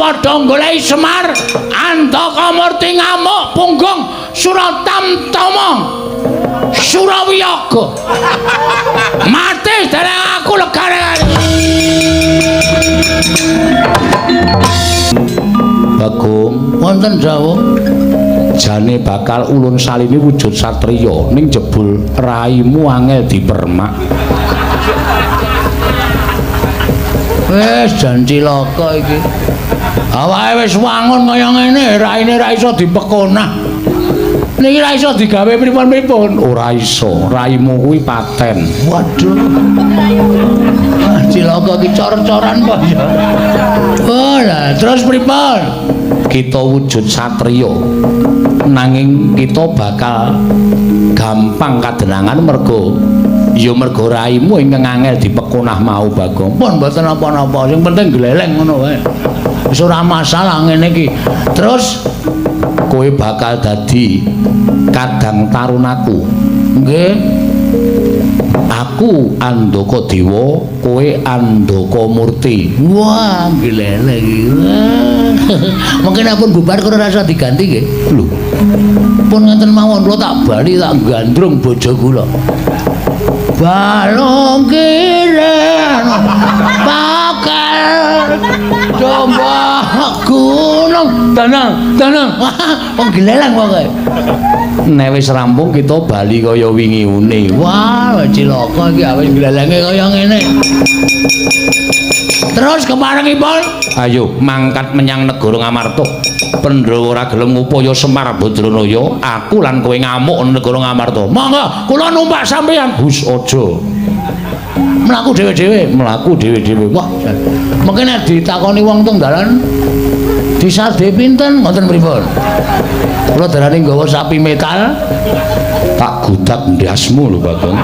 Padha goleki Semar, Andaka Murti ngamuk punggung Suratamtama Surawiyaga. Mati dereng aku legane. Bagong, wonten dawuh. Jane bakal ulun salini wujud satriya ning jebul raimu angel dipermak. Wis jan cilaka iki. Awake wis wangun kaya ngene, raine ra iso dipekonah. Niki ra iso digawe pripun-pripun. Ora iso, raimu kuwi paten. Waduh. Ah, cilaka iki cor-coran apa ya? Oh, lah terus pripun? Kita wujud satriya. Nanging kita bakal gampang kadenangan mergo ya mergo raimu ingkang angel dipekonah mau Bagong. Pun mboten napa-napa, sing penting gleleng ngono wae. Wis ora masalah ngene iki. Terus kowe bakal dadi kadang tarunaku. Nggih. Aku Andaka Dewa, kowe Andaka Murti. Wah, gleleng iki. Mungkin aku bubar karo rasa diganti nggih. Lho. Pun ngeten mawon kula tak bali tak gandrung bojo kula. Balung kiren pakel domba gunung tenang tenang. Wong gleleng pokoke. Nek wis rampung kita bali kaya wingi une. Wah, cilaka iki awis glelenge kaya ngene. Terus keparengipun, ayo mangkat menyang negara Ngamarta. Pandhawa ora gelem ngupaya Semar Badranaya, aku lan kowe ngamuk nang negara Ngamarta. Monggo, kula numpak sampeyan. Hus aja. Mlaku dhewe-dhewe, mlaku dhewe-dhewe. Wah, mungkin nek ditakoni wong teng dalan disade pinten ngoten pripun? Kula darani nggawa sapi metal, tak gudak ndasmu lho Bagong.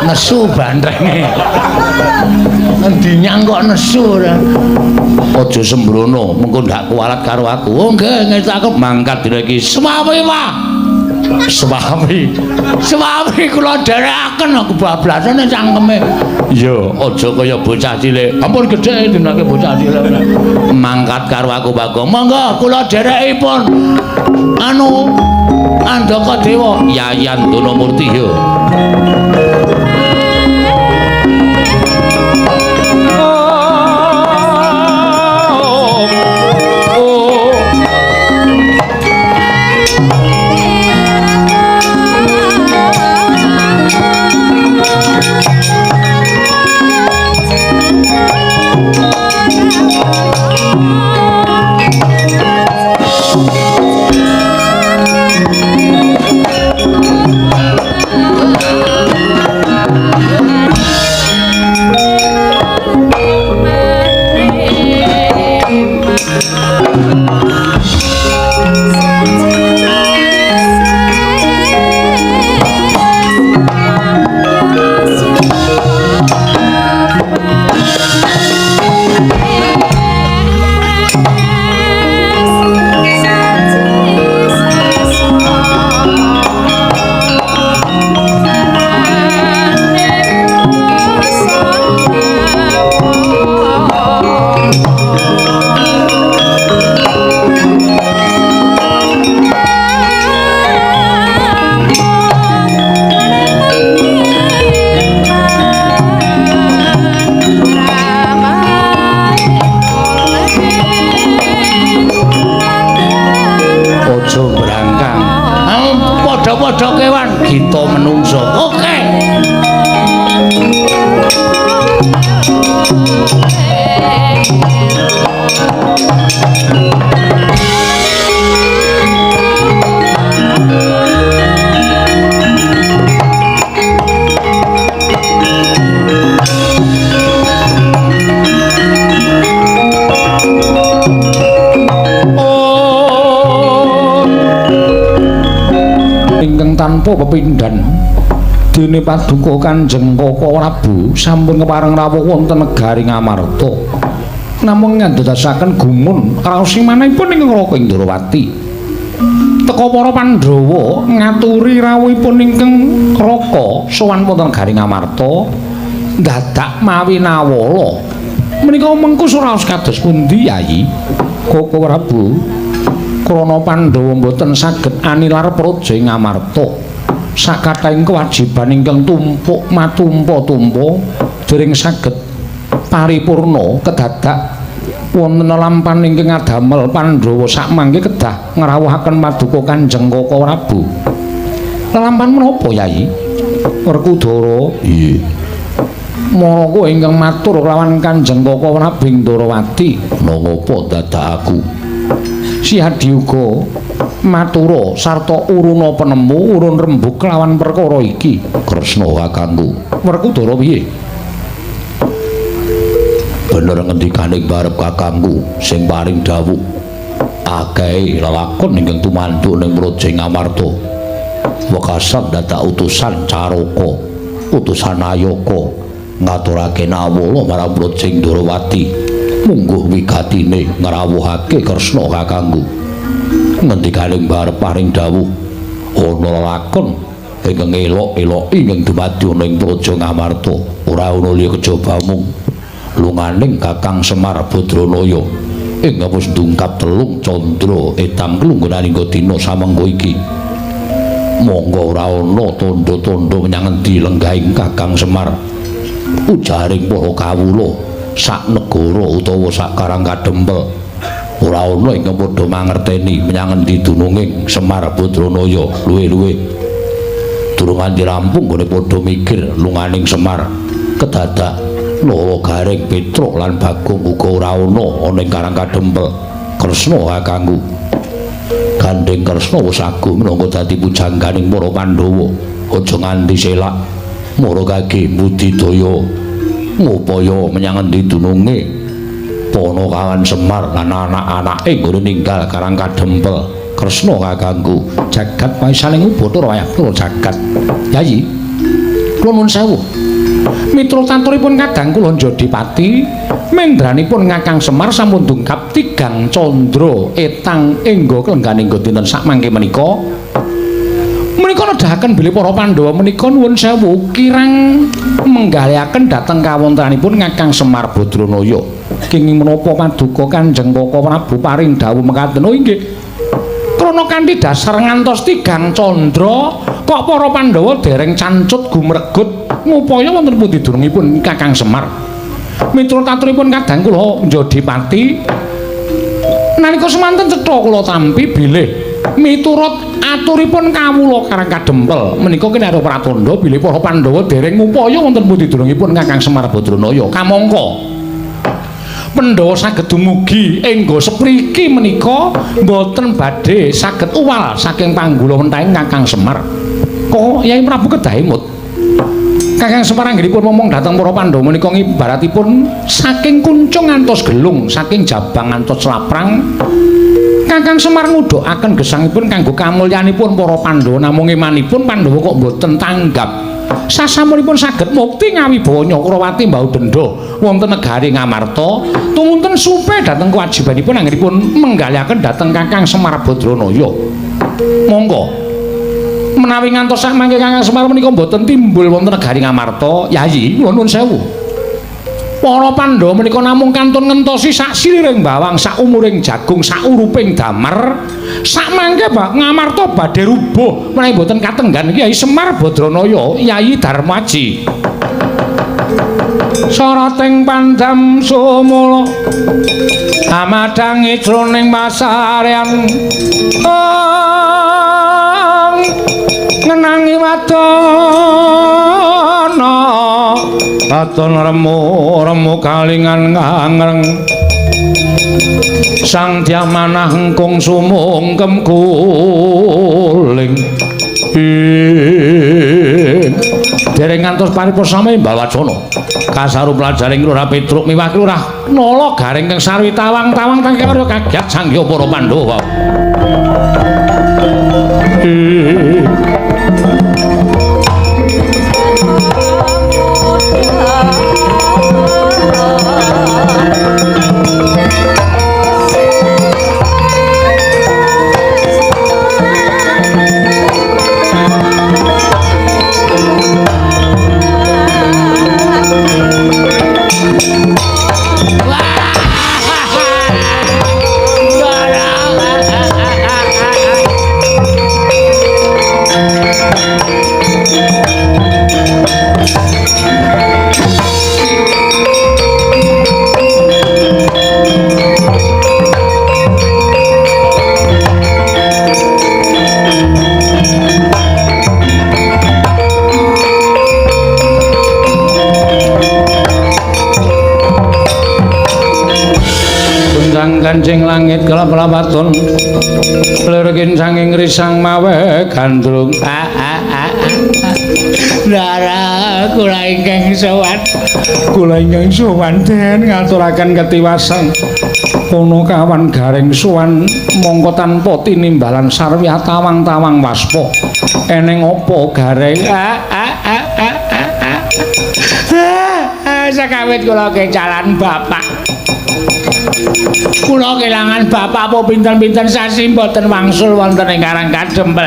Nesu bantrenge. Endi nyang kok nesu ora. Aja sembrono, mengko ndak kualat karo aku. Oh nggih, ngestu aku mangkat dina iki. Swawi wae. Swawi. Swawi kula dherekaken aku bablasane cangkeme. Iya, aja kaya bocah cilik. Ampun gedhe dinake bocah cilik. Mangkat karo aku Bagong. Monggo kula dherekipun. Anu Andaka Dewa, Yayan Donamurti ya. Padha-padha kewan kita menungso. Oke. Ingkang tanpa pepindhan dene paduka Kanjeng Koko Prabu sampun kepareng rawuh wonten negari Ngamarta. Namung ngandadosaken gumun raos manahipun ingkang Raka Indrawati. Teka para Pandhawa ngaturi rawuhipun ingkang Raka sowan wonten negari Ngamarta dadak mawi nawala. Menika mengku suraos kados pundi Yayi? Koko Prabu, krana Pandhawa mboten saged anilar praja ing Ngamarta. Sakathahing kewajiban ingkang tumpuk matumpa-tumpa dereng saged paripurna kedadak wonten lampan ingkang ngadamel Pandhawa sakmangke kedah ngrawuhaken paduka Kanjeng Koko Prabu. Lelampan menapa Yayi? Werkudara. Iya. Maraka ingkang matur kelawan Kanjeng Koko Prabu ing Ndorowati. Nangapa dadak aku? Si Hadiuga matura sarta uruna penemu urun rembug kelawan perkara iki. Kresna kakangku. Werkudara piye? Bener ngendikane barep kakangku sing paring dawuh akehe lelakon ingkang tumanduk ning praja Ngamarta. Wekasan dadak utusan Caraka, utusan Ayaka ngaturake nawala marang praja Ndorowati. Mungguh wigatine ngrawuhake Kresna kakangku. Ngendikane barep paring dawuh ana lelakon ingkang elok-elok ingkang dumadi ana ing praja Ngamarta. Ora ana liya kejaba mung lunganing Kakang Semar Badranaya ing wis ndungkap telung candra etang klunggunan hingga dina samengko iki. Monggo ora ana tandha-tandha menyang endi lenggahing Kakang Semar. Ujaring para kawula sak negara utawa sak Karang Kadempel ora ana ingkang padha mangerteni menyang endi dununging Semar Badranaya. Luwe-luwe durung nganti rampung nggone padha mikir lunganing Semar kedadak Nala Gareng Petruk lan Bagong uga ora ana ana ing Karang Kadempel. Kresna kakangku. Gandeng Kresna wis agung minangka dadi pujangganing para Pandhawa. Aja nganti selak mara kage budidaya ngupaya menyang endi dununge Panakawan Semar lan anak-anake nggone ninggal Karang Kadempel. Kresna kakangku, jagat paisaning Bathara wayah pura jagat. Yayi, kula nuwun sewu. Mitra tanturipun kadang kula Jodipati mendranipun Kakang Semar sampun dungkap tigang candra etang engga klengganing dinten sakmangke menika. Menika nedahaken bilih para Pandhawa menika nuwun sewu kirang menggalihaken dhateng kawontenanipun Kakang Semar Badranaya. Kenging menapa paduka Kanjeng Koko Prabu paring dawuh mekaten? Oh inggih. Krana kanthi dasar ngantos tigang candra kok para Pandhawa dereng cancut gumregut ngupaya wonten pundi dunungipun Kakang Semar. Miturut aturipun kadang kula Jodipati nalika semanten cetha kula tampi bilih miturut aturipun kawula Karang Kadempel menika kinarya pratandha bilih para Pandhawa dereng ngupaya wonten pundi dunungipun Kakang Semar Badranaya. Kamangka Pandhawa saged dumugi engga sepriki menika mboten badhe saged uwal saking panggula wentahing Kakang Semar. Kok Yai Prabu kedah emut? Kakang Semar anggenipun momong dhateng para Pandhawa menika ngibaratipun saking kuncung ngantos gelung, saking jabang ngantos laprang. Kakang Semar ngudhakaken gesangipun kanggo kamulyanipun para Pandhawa, namung emanipun Pandhawa kok mboten tanggap. Sasampunipun saged mukti ngawibawa Nyakrawati mbau dendha wonten negari Ngamarta, tumunten supe dhateng kewajibanipun anggenipun menggalihaken dhateng Kakang Semar Badranaya. Monggo menawi ngantos sakmangke Kakang Semar menika mboten timbul wonten negari Ngamarta, Yayi, kula nuwun sewu. Para Pandhawa menika namung kantun ngentosi sak siliring bawang, sak umuring jagung, sak uruping damar. Sakmangke bak Ngamarta badhe rubuh menawi mboten katenggan Kyai Semar Badranaya, Yayi Darmaji. Sarating pandam sumula amadhangi jroning pasarean ngenangi wadana aton remu remu kalingan ngangreng sang Dyamanah engkung sumungkem kuling. Dereng ngantos paripurna mbawacana kasaru pelajaring Lurah Petruk miwah Lurah Nala Gareng kang sarwi tawang-tawang tangke kaget sangya para Pandhawa. Guncang kancing langit kelap-lapaton lirkin sanging risang mawe gandrung. Ndara kula ingkang sowan. Kula ingkang sowan den ngaturaken ketiwasan. Kono kawan gareng sowan mongko tanpa tinimbalan sarwiyah tawang-tawang waspa. Eneng apa gareng? Sakawit kula kecalan bapak. Kula kelangan bapak apa pinten-pinten sasi mboten wangsul wonten ing Karang Kadempel.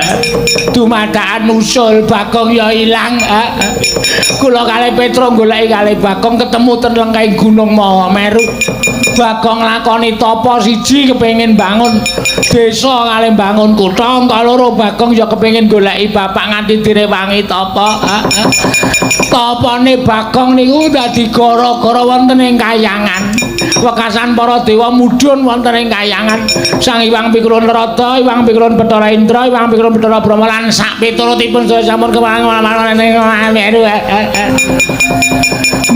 Dumadakan usul Bagong ya ilang. Kula kalih Petro goleki kalih Bagong ketemu ten lengkahing Gunung Mahameru. Bagong lakoni tapa siji kepengin bangun desa kalih bangun kutha, angka loro Bagong ya kepengin goleki bapak nganti direwangi tapa. Tapane Bagong niku dadi gara-gara wonten ing kayangan. Wekasan para dewa mudhun wonten ing kayangan. Sang Hyang Pikulun Narada, Hyang Pikulun Bathara Indra, Hyang Pikulun Bathara Brahma lan sak piturutipun sedaya sampun kewang ing Mahameru.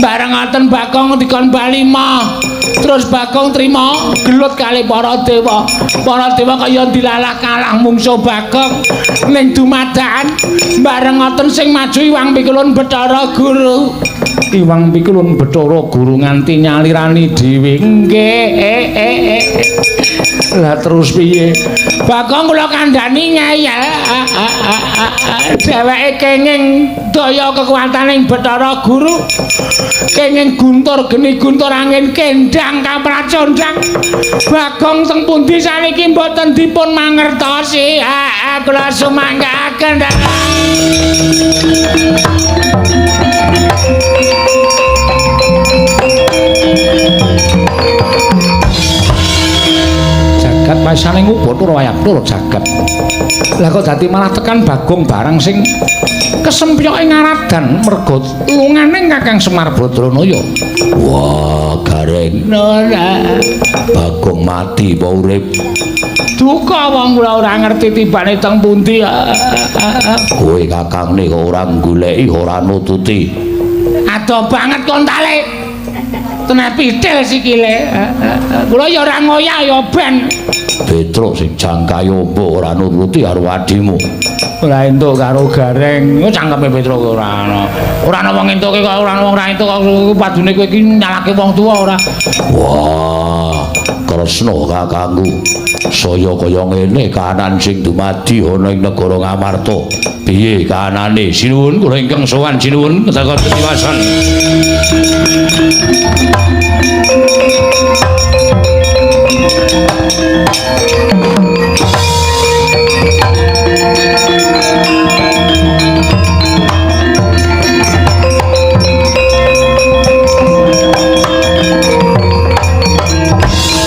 Bareng ngoten Bagong dikon bali mah. Terus Bagong trima gelut kali para dewa. Para dewa kaya dilalah kalah mungsuh Bagong ning dumadakan. Bareng ngoten sing maju Hyang Pikulun Bathara Guru. Hyang Pikulun Bathara Guru nganti nyalirani dhewe. Nggih. Lah terus piye? Bagong kula kandhani ngeyel. Dheweke kenging daya kekuataning Bathara Guru. Kenging guntur geni guntur angin kendang kapracondang. Bagong teng pundi saniki mboten dipun mangertosi. Kula sumanggaaken. Jagat paisane ngubathara wayah jagat. Lah kok dadi malah tekan Bagong barang sing kesempyoke ngaradan merga lungane Kakang Semar Badranaya. Wah, gareng. Ora. Bagong mati apa urip? Duka wong kula ora ngerti tibane teng pundi. Kowe kakangne kok ora goleki, ora nututi. Adoh banget kontale. Tenan pitil sikile. Kula ya ora ngoyak ya ben. Petruk sing jangkahe ombo ora nuruti karo adimu. Ora entuk karo gareng. Ku cangkeme Petruk ora ana. Ora ana wong entuke kok ora ana wong ora entuk kok padune kowe iki nyalake wong tuwa ora. Wah, Kresna kakangku. Saya kaya ngene kahanan sing dumadi ana ing negara Ngamarta. Piye kahanane? Sinuwun kula ingkang sowan sinuwun ketaka ketiwasan.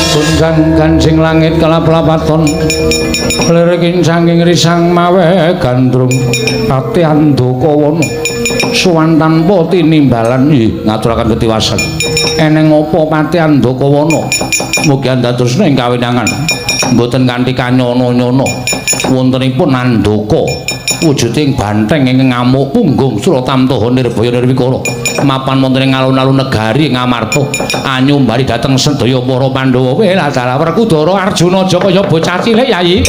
Gunjang kancing langit kelap-lapaton liriking sanging risang mawe gandrung ati Andakawana sowan tanpa tinimbalan ngaturaken ketiwasan. Eneng apa pati Andakawana? Mugi andadosna ing kawinangan mboten kanthi kanyono-nyono. Wontenipun Andaka wujuding banteng ingkang ngamuk punggung Suratamtaha Nirbaya Nirwikara mapan wonten ing alun-alun negari Ngamarta anyumbari dhateng sedaya para Pandhawa. Weh dalah Werkudara Arjuna aja kaya bocah cilik Yayi.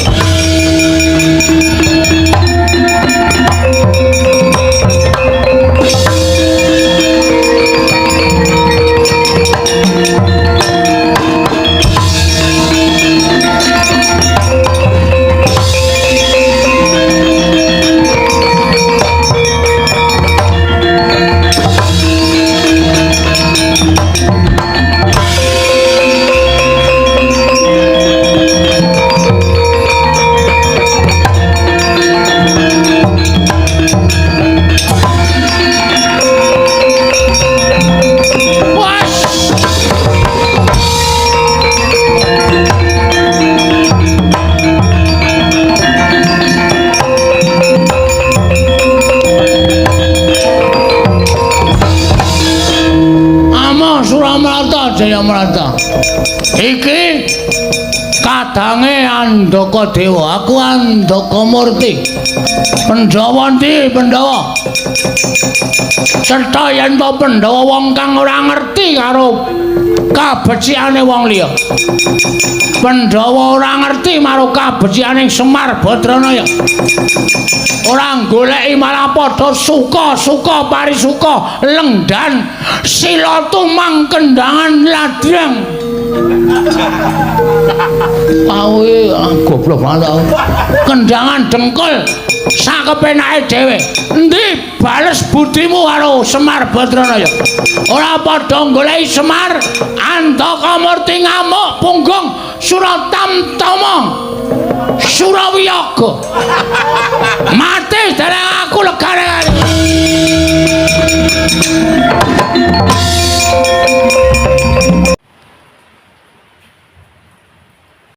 Iki kadange Andaka Dewa, aku Andaka Murti. Pandhawa ndi Pandhawa? Cetha yen to Pandhawa wong kang ora ngerti karo kabecikane wong liya. Pandhawa ora ngerti marang kabecikane Semar Badranaya. Ora goleki malah padha suka-suka parisuka lengdan sila tumang kendangan ladrang. Awe goblok banget aku. Kendangan dengkul sakepenake dhewe. Endi bales budimu karo Semar Badranaya? Ora padha goleki Semar, Andaka Murti ngamuk punggung Suratamtama. Surawiyaga. Mati dereng.